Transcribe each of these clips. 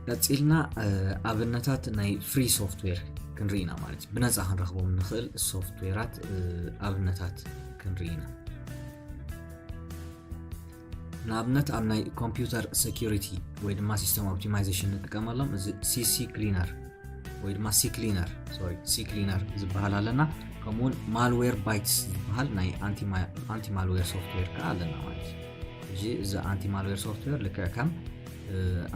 ቀፂልና ኣብነታት ናይ ፍሪ ሶፍትዌር ክንርኢ ኢና ማለት እዩ። ብነፃ ክንረኽቦም ንኽእል ሶፍትዌራት ኣብነታት ክንርኢ ኢና። ንኣብነት ኣብ ናይ ኮምፒውተር ሴኩሪቲ ወይ ድማ ሲስተም ኦፕቲማይዜሽን ንጥቀመሎም እዚ CCleaner ወይ ድማ CCleaner፣ ሶሪ፣ CCleaner ዝበሃል ኣለና። ከምኡውን Malwarebytes ዝበሃል ናይ ኣንቲ ማልዌር ሶፍትዌር ከዓ ኣለና ማለት እዩ። እዚ ኣንቲ ማልዌር ሶፍትዌር ልክዕ ከም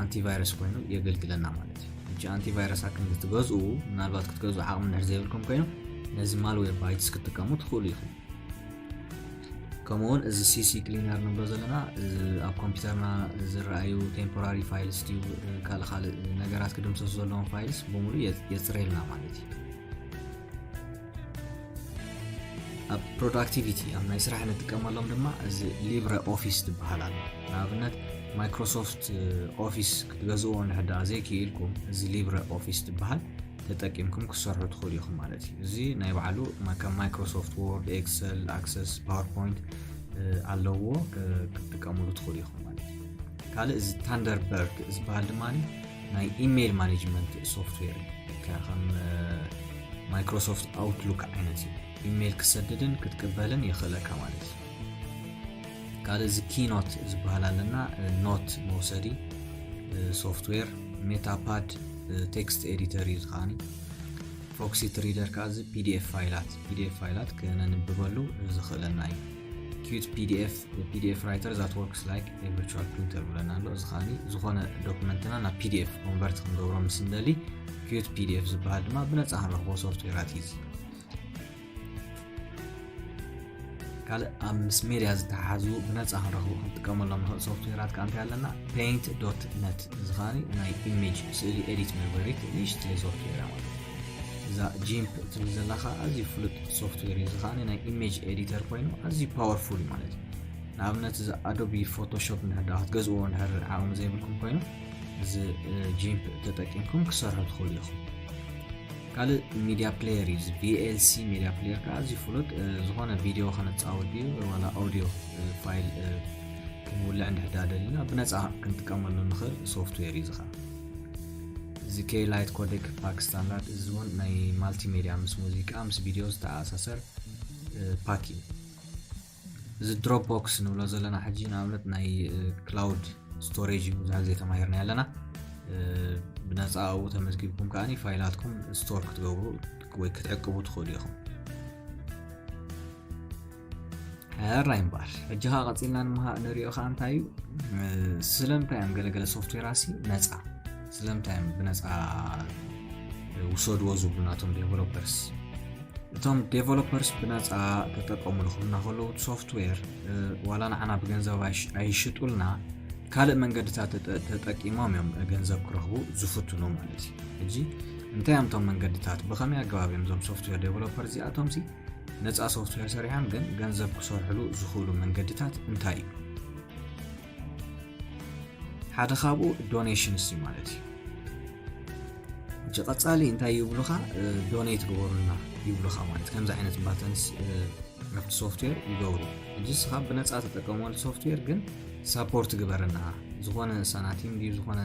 ኣንቲቫይረስ ኮይኑ የገልግለና ማለት እዩ። ሕጂ ኣንቲቫይረስ ኣክን ክትገዝኡ፣ ምናልባት ክትገዝኡ ዓቕሚ እንድሕር ዘይብልኩም ኮይኑ፣ ነዚ Malwarebytes ክትጥቀሙ ትኽእሉ ኢኹም። ከምኡውን እዚ CCleaner ንብሎ ዘለና ኣብ ኮምፒውተርና ዝረኣዩ ቴምፖራሪ ፋይልስ ድዩ ካልእ ካልእ ነገራት ክድምሰሱ ዘለዎም ፋይልስ ብምሉእ የፅርየልና ማለት እዩ። ኣብ ፕሮዳክቲቪቲ ኣብ ናይ ስራሕ እንጥቀመሎም ድማ እዚ ሊብረ ኦፊስ ዝበሃል ኣሎ። ንኣብነት ማይክሮሶፍት ኦፊስ ክትገዝእዎ እንድሕር ደኣ ዘይክኢልኩም እዚ ሊብረ ኦፊስ ዝበሃል ተጠቂምኩም ክትሰርሑ ትኽእሉ ኢኹም ማለት እዩ። እዚ ናይ ባዕሉ ከም ማይክሮሶፍት ወርድ፣ ኤክሰል፣ ኣክሰስ፣ ፓወርፖይንት ኣለዎ ክትጥቀሙሉ ትኽእሉ ኢኹም ማለት እዩ። ካልእ እዚ ታንደርበርድ ዝበሃል ድማ ናይ ኢሜይል ማኔጅመንት ሶፍትዌር እዩ። ከም ማይክሮሶፍት ኣውትሉክ ዓይነት እዩ። ኢሜይል ክሰድድን ክትቅበልን የኽእለካ ማለት እዩ። ካልእ እዚ ኪኖት ዝበሃል ኣለና፣ ኖት መውሰዲ ሶፍትዌር፣ ሜታፓድ ቴክስት ኤዲተር እዩ ዝኸዓኒ። ፎክሲት ሪደር ከዓ እዚ ፒዲኤፍ ፋይላት ፒዲኤፍ ፋይላት ክነንብበሉ ዝኽእለና እዩ። ኪዩት ፒዲኤፍ ፒዲኤፍ writer that works like a virtual printer ብለና ኣሎ። እዚ ከዓኒ ዝኾነ ዶክመንትና ናብ ፒዲኤፍ ኮንቨርት ክንገብሮ ምስ እንደሊ ኪዩት ፒዲኤፍ ዝበሃል ድማ ብነፃ ክንረኽቦ ሶፍትዌራት እዩ። ካልእ ኣብ ምስ ሜድያ ዝተሓሓዙ ብነፃ ክንረኽቡ ክንጥቀመሎም ንኽእል ሶፍትዌራት ከዓ እንታይ ኣለና? ፔይንት ዶት ነት እዚ ከዓኒ ናይ ኢሜጅ ስእሊ ኤዲት መግበሪት ንእሽተይ ሶፍትዌር እያ ማለት እዩ። እዛ ጂምፕ ትብል ዘላ ከዓ ኣዝዩ ፍሉጥ ሶፍትዌር እዩ። እዚ ከዓኒ ናይ ኢሜጅ ኤዲተር ኮይኑ ኣዝዩ ፓወርፉል እዩ ማለት እዩ። ንኣብነት እዚ ኣዶቢ ፎቶሾፕ እንድሕር ደኣ ክትገዝእዎ እንድሕር ዓቕሚ ዘይብልኩም ኮይኑ እዚ ጂምፕ ተጠቂምኩም ክሰርሑ ትኽእሉ ኢኹም። ካልእ ሚድያ ፕሌየር እዩ። እዚ ቪኤልሲ ሚድያ ፕሌየር ከዓ ኣዝዩ ፍሉጥ ዝኾነ ቪድዮ ከነፃወት ድዩ ዋላ ኣውዲዮ ፋይል ክንውልዕ እንድሕር ደኣ ደሊና ብነፃ ክንጥቀመሉ ንኽእል ሶፍትዌር እዩ። እዚ ከዓ እዚ ኬ ላይት ኮዴክ ፓክ ስታንዳርድ እዚ እውን ናይ ማልቲሜድያ ምስ ሙዚቃ ምስ ቪድዮ ዝተኣሳሰር ፓክ እዩ። እዚ ድሮፕ ቦክስ ንብሎ ዘለና ሕጂ ንኣብነት ናይ ክላውድ ስቶሬጅ እዩ ብዙሕ ግዜ ተማሂርና ኣለና። ብነፃ ኣብኡ ተመዝጊብኩም ከዓኒ ፋይላትኩም ስቶር ክትገብሩ ወይ ክትዕቅቡ ትኽእሉ ኢኹም። ሕራይ እምበኣር ሕጂ ከዓ ቀፂልና ንምሃ ንሪኦ ከዓ እንታይ እዩ? ስለምንታይ እዮም ገለገለ ሶፍትዌራሲ ነፃ? ስለምንታይ እዮም ብነፃ ውሰድዎ ዝብሉ ናቶም ዴቨሎፐርስ? እቶም ዴቨሎፐርስ ብነፃ ተጠቀሙሉ ክብሉና ከለዉ እቲ ሶፍትዌር ዋላ ንዓና ብገንዘብ ኣይሽጡልና ካልእ መንገድታት ተጠቂሞም እዮም ገንዘብ ክረኽቡ ዝፍትኑ ማለት እዩ። ሕጂ እንታይ እዮም እቶም መንገድታት? ብኸመይ ኣገባብ እዮም እዞም ሶፍትዌር ዴቨሎፐር እዚኣቶም ሲ ነፃ ሶፍትዌር ሰሪሖም ግን ገንዘብ ክሰርሕሉ ዝኽእሉ መንገድታት እንታይ እዩ? ሓደ ካብኡ ዶኔሽንስ እዩ ማለት እዩ። ሕጂ ቀፃሊ እንታይ ይብሉኻ? ዶኔት ግበሩልና ይብሉኻ ማለት ከምዚ ዓይነት ባተንስ ኣብቲ ሶፍትዌር ይገብሩ። ሕጂ ንስኻ ብነፃ ተጠቀመሉ ሶፍትዌር ግን ሳፖርት ግበረና፣ ዝኾነ ሳናቲም ድዩ ዝኾነ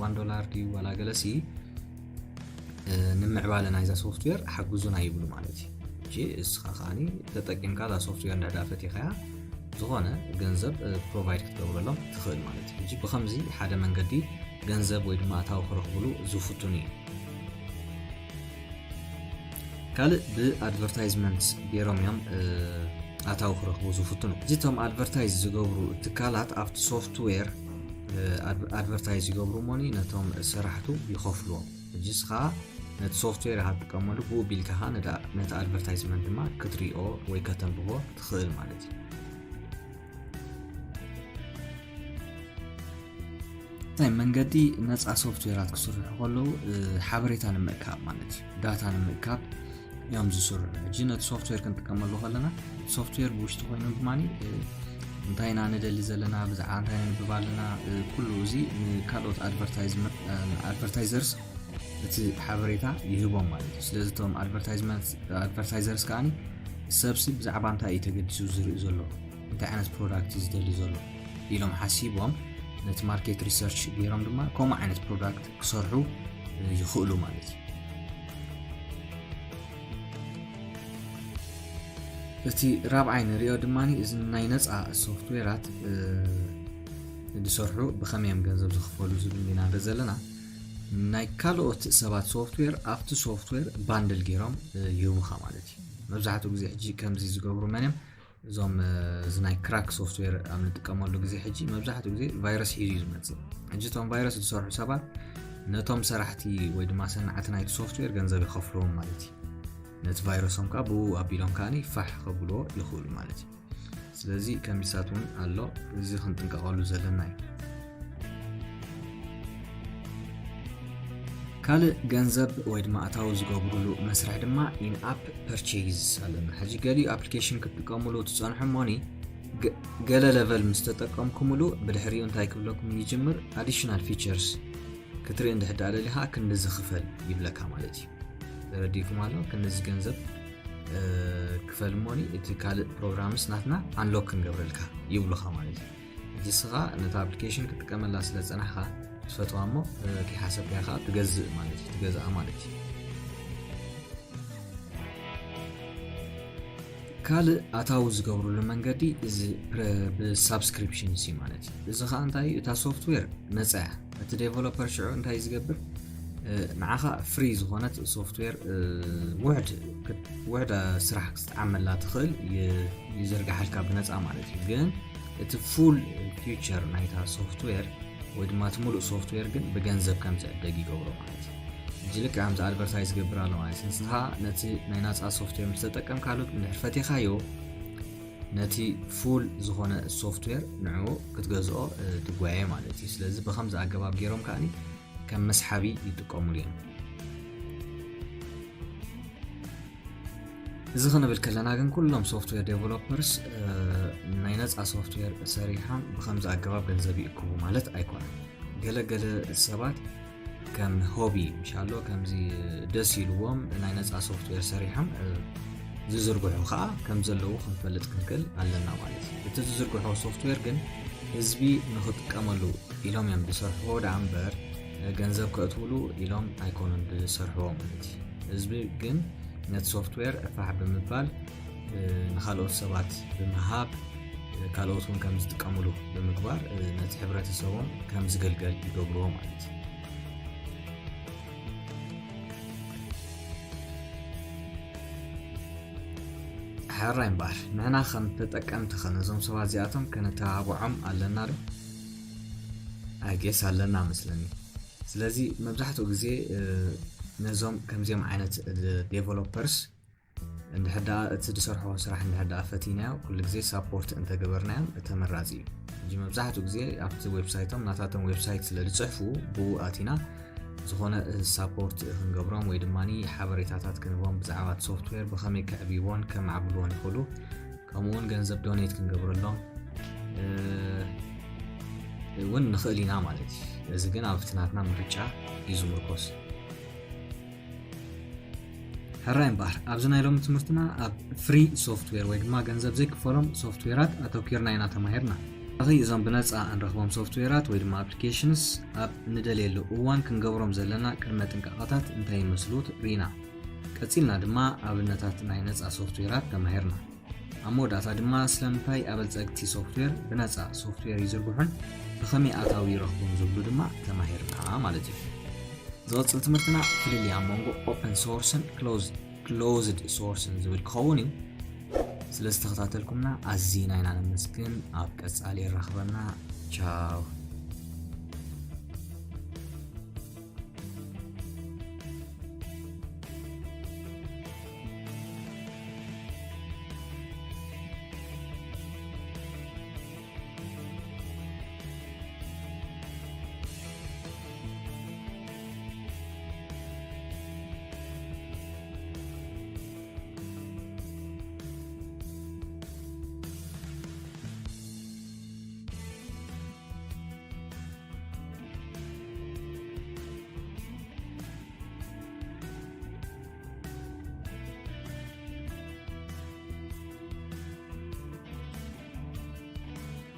ዋን ዶላር ድዩ ዋላ ገለሲ ንምዕባለ ናይዛ ሶፍትዌር ሓግዙና ይብሉ ማለት እዩ። ሕጂ እስኻ ከዓኒ ተጠቂምካ እዛ ሶፍትዌር እንድሕር ደኣ ፈቲኻያ ዝኾነ ገንዘብ ፕሮቫይድ ክትገብረሎም ትኽእል ማለት እዩ። ሕጂ ብኸምዚ ሓደ መንገዲ ገንዘብ ወይ ድማ ኣታዊ ክረኽብሉ ዝፍትኑ እዩ። ካልእ ብኣድቨርታይዝመንት ገይሮም እዮም ኣታዊ ክረኽቡ ዝፍትኑ። እዚ እቶም ኣድቨርታይዝ ዝገብሩ ትካላት ኣብቲ ሶፍትዌር ኣድቨርታይዝ ይገብሩ እሞኒ ነቶም ሰራሕቱ ይኸፍልዎም። ሕጂ እስኻ ነቲ ሶፍትዌር ኢኻ ትጥቀመሉ፣ ብኡ ቢልካ ኸዓ ነቲ ኣድቨርታይዝመንት ድማ ክትሪኦ ወይ ከተንብቦ ትኽእል ማለት እዩ። እንታይ መንገዲ ነፃ ሶፍትዌራት ክስርሑ ከለዉ ሓበሬታ ንምእካብ ማለት እዩ፣ ዳታ ንምእካብ እዮም ዝስርሑ። ሕጂ ነቲ ሶፍትዌር ክንጥቀመሉ ከለና እቲ ሶፍትዌር ብውሽጢ ኮይኑ ድማ እንታይ ኢና ንደሊ ዘለና፣ ብዛዕባ እንታይ ነንብብ ኣለና፣ ኩሉ እዚ ንካልኦት ኣድቨርታይዘርስ እቲ ሓበሬታ ይህቦም ማለት እዩ። ስለዚ እቶም ኣድቨርታይዘርስ ከዓ ሰብሲ ብዛዕባ እንታይ እዩ ተገዲሱ ዝርኢ ዘሎ፣ እንታይ ዓይነት ፕሮዳክት እዩ ዝደሊ ዘሎ ኢሎም ሓሲቦም ነቲ market research ገይሮም ድማ ከምኡ ዓይነት product ክሰርሑ ይኽእሉ ማለት እዩ። እቲ ራብዓይ ንሪኦ ድማ እዚ ናይ ነፃ ሶፍትዌራት ዝሰርሑ ብኸመይ እዮም ገንዘብ ዝኽፈሉ ዝብል ኢና ንርኢ ዘለና። ናይ ካልኦት ሰባት ሶፍትዌር ኣብቲ ሶፍትዌር ባንድል ገይሮም ይህቡኻ ማለት እዩ። መብዛሕትኡ ግዜ ሕጂ ከምዚ ዝገብሩ መን እዮም? እዞም እዚ ናይ ክራክ ሶፍትዌር ኣብ ንጥቀመሉ ግዜ ሕጂ መብዛሕትኡ ግዜ ቫይረስ ሒዙ እዩ ዝመፅእ። ሕጂ እቶም ቫይረስ ዝሰርሑ ሰባት ነቶም ሰራሕቲ ወይ ድማ ሰናዕቲ ናይቲ ሶፍትዌር ገንዘብ ይኸፍልዎም ማለት እዩ። ነቲ ቫይረሶም ከዓ ብኡ ኣቢሎም ከዓ ፋሕ ከብልዎ ይኽእሉ ማለት እዩ። ስለዚ ከሚሳት እውን ኣሎ፣ እዚ ክንጥንቀቐሉ ዘለና እዩ። ካልእ ገንዘብ ወይ ድማ ኣታዊ ዝገብሩሉ መስርሕ ድማ in app purchase ኣለና። ሕጂ ገሊኡ ኣፕሊኬሽን ክትጥቀሙሉ ትፀንሑ እሞኒ ገለ ለቨል ምስ ተጠቀምኩምሉ ብድሕሪኡ እንታይ ክብለኩም ይጅምር? Additional features ክትርኢ እንድሕር ደኣ ደሊኻ ክንድዚ ክፈል ይብለካ ማለት እዩ። ተረዲእኩም ኣሎ? ክንድዚ ገንዘብ ክፈል እሞኒ እቲ ካልእ ፕሮግራምስ ናትና ኣንሎክ ክንገብረልካ ይብሉኻ ማለት እዩ። እዚ ስኻ ነታ ኣፕሊኬሽን ክትጥቀመላ ስለ ዝጸናሕካ ትፈትዋ እሞ ከይሓሰብካያ ከዓ ትገዝእ ማለት እዩ፣ ትገዝኣ ማለት እዩ። ካልእ ኣታዊ ዝገብሩሉ መንገዲ እዚ ብሳብስክሪፕሽን ሲ ማለት እዩ። እዚ ከዓ እንታይ እዩ? እታ ሶፍትዌር ነፃ እያ። እቲ ዴቨሎፐር ሽዑ እንታይ ዝገብር? ንዓኻ ፍሪ ዝኾነት ሶፍትዌር ውሕድ ውሕድ ስራሕ ክትዓመላ ትኽእል ይዝርግሓልካ ብነፃ ማለት እዩ። ግን እቲ ፉል ፊውቸር ናይታ ሶፍትዌር ወይ ድማ እቲ ሙሉእ ሶፍትዌር ግን ብገንዘብ ከም ዝዕደግ ይገብሮ ማለት እዩ። እዚ ልክዕ ከምዚ ኣድቨርታይዝ ገብር ኣሎ ማለት እዩ። ንስኻ ነቲ ናይ ናፃ ሶፍትዌር ምስ ተጠቀምካሉ እንድሕር ፈቲኻዮ ነቲ ፉል ዝኾነ ሶፍትዌር ንዕኡ ክትገዝኦ ትጓየ ማለት እዩ። ስለዚ ብኸምዚ ኣገባብ ገይሮም ከኣኒ ከም መስሓቢ ይጥቀሙሉ እዮም። እዚ ክንብል ከለና ግን ኩሎም ሶፍትዌር ዴቨሎፐርስ ናይ ነፃ ሶፍትዌር ሰሪሖም ብኸምዚ ኣገባብ ገንዘብ ይእክቡ ማለት ኣይኮነን። ገለገለ ሰባት ከም ሆቢ ምሻሎ ከምዚ ደስ ኢልዎም ናይ ነፃ ሶፍትዌር ሰሪሖም ዝዝርግሑ ከዓ ከም ዘለዉ ክንፈልጥ ክንክእል ኣለና ማለት እዩ። እቲ ዝዝርግሖ ሶፍትዌር ግን ህዝቢ ንኽጥቀመሉ ኢሎም እዮም ዝሰርሕዎ ደኣ እምበር ገንዘብ ከእትውሉ ኢሎም ኣይኮኑን ዝሰርሕዎ ማለት እዩ። ህዝቢ ግን ነቲ ሶፍትዌር ፋሕ ብምባል ንኻልኦት ሰባት ብምሃብ ካልኦት እውን ከም ዝጥቀምሉ ብምግባር ነቲ ሕብረተሰቦም ከም ዝገልገል ይገብርዎ ማለት እዩ። ሕራይ እምበኣር ንሕና ከም ተጠቀምቲ ከ ነዞም ሰባት እዚኣቶም ከነተባብዖም ኣለና ዶ? ኣይጌስ ኣለና መስለኒ። ስለዚ መብዛሕትኡ ግዜ ነዞም ከምዚኦም ዓይነት ዴቨሎፐርስ እንድሕር ደኣ እቲ ዝሰርሖ ስራሕ እንድሕር ደኣ ፈቲናዮ ኩሉ ግዜ ሳፖርት እንተገበርናዮም ተመራፂ እዩ። ሕጂ መብዛሕትኡ ግዜ ኣብቲ ዌብሳይቶም ናታቶም ዌብሳይት ስለ ዝፅሕፉ ብኡ ኣቲና ዝኾነ ሳፖርት ክንገብሮም ወይ ድማ ሓበሬታታት ክንህቦም ብዛዕባ እቲ ሶፍትዌር ብኸመይ ከዕብይዎን ከማዕብልዎን ይኽእሉ ከምኡ እውን ገንዘብ ዶኔት ክንገብረሎም እውን ንኽእል ኢና ማለት እዩ። እዚ ግን ኣብ እቲ ናትና ምርጫ እዩ ዝምርኮስ። ሕራይ እምበኣር ኣብዚ ናይ ሎሚ ትምህርትና ኣብ ፍሪ ሶፍትዌር ወይ ድማ ገንዘብ ዘይክፈሎም ሶፍትዌራት ኣተኪርና ኢና ተማሂርና። እኺ እዞም ብነፃ እንረኽቦም ሶፍትዌራት ወይ ድማ ኣፕሊኬሽንስ ኣብ ንደልየሉ እዋን ክንገብሮም ዘለና ቅድመ ጥንቃቐታት እንታይ ይመስሉ ርኢና። ቀፂልና ድማ ኣብነታት ናይ ነፃ ሶፍትዌራት ተማሂርና። ኣብ መወዳእታ ድማ ስለምንታይ ኣበልፀግቲ ሶፍትዌር ብነፃ ሶፍትዌር ይዝርግሑን ብኸመይ ኣታዊ ይረኽቡን ዝብሉ ድማ ተማሂርና ማለት እዩ። ዝቐፅል ትምህርትና ፍልልይ ኣብ መንጎ ኦፕን ሶርስን ክሎዝድ ሶርስን ዝብል ክኸውን እዩ። ስለ ዝተኸታተልኩምና ኣዚና ኢና ነመስግን። ኣብ ቀፃሊ የራኽበና። ቻው።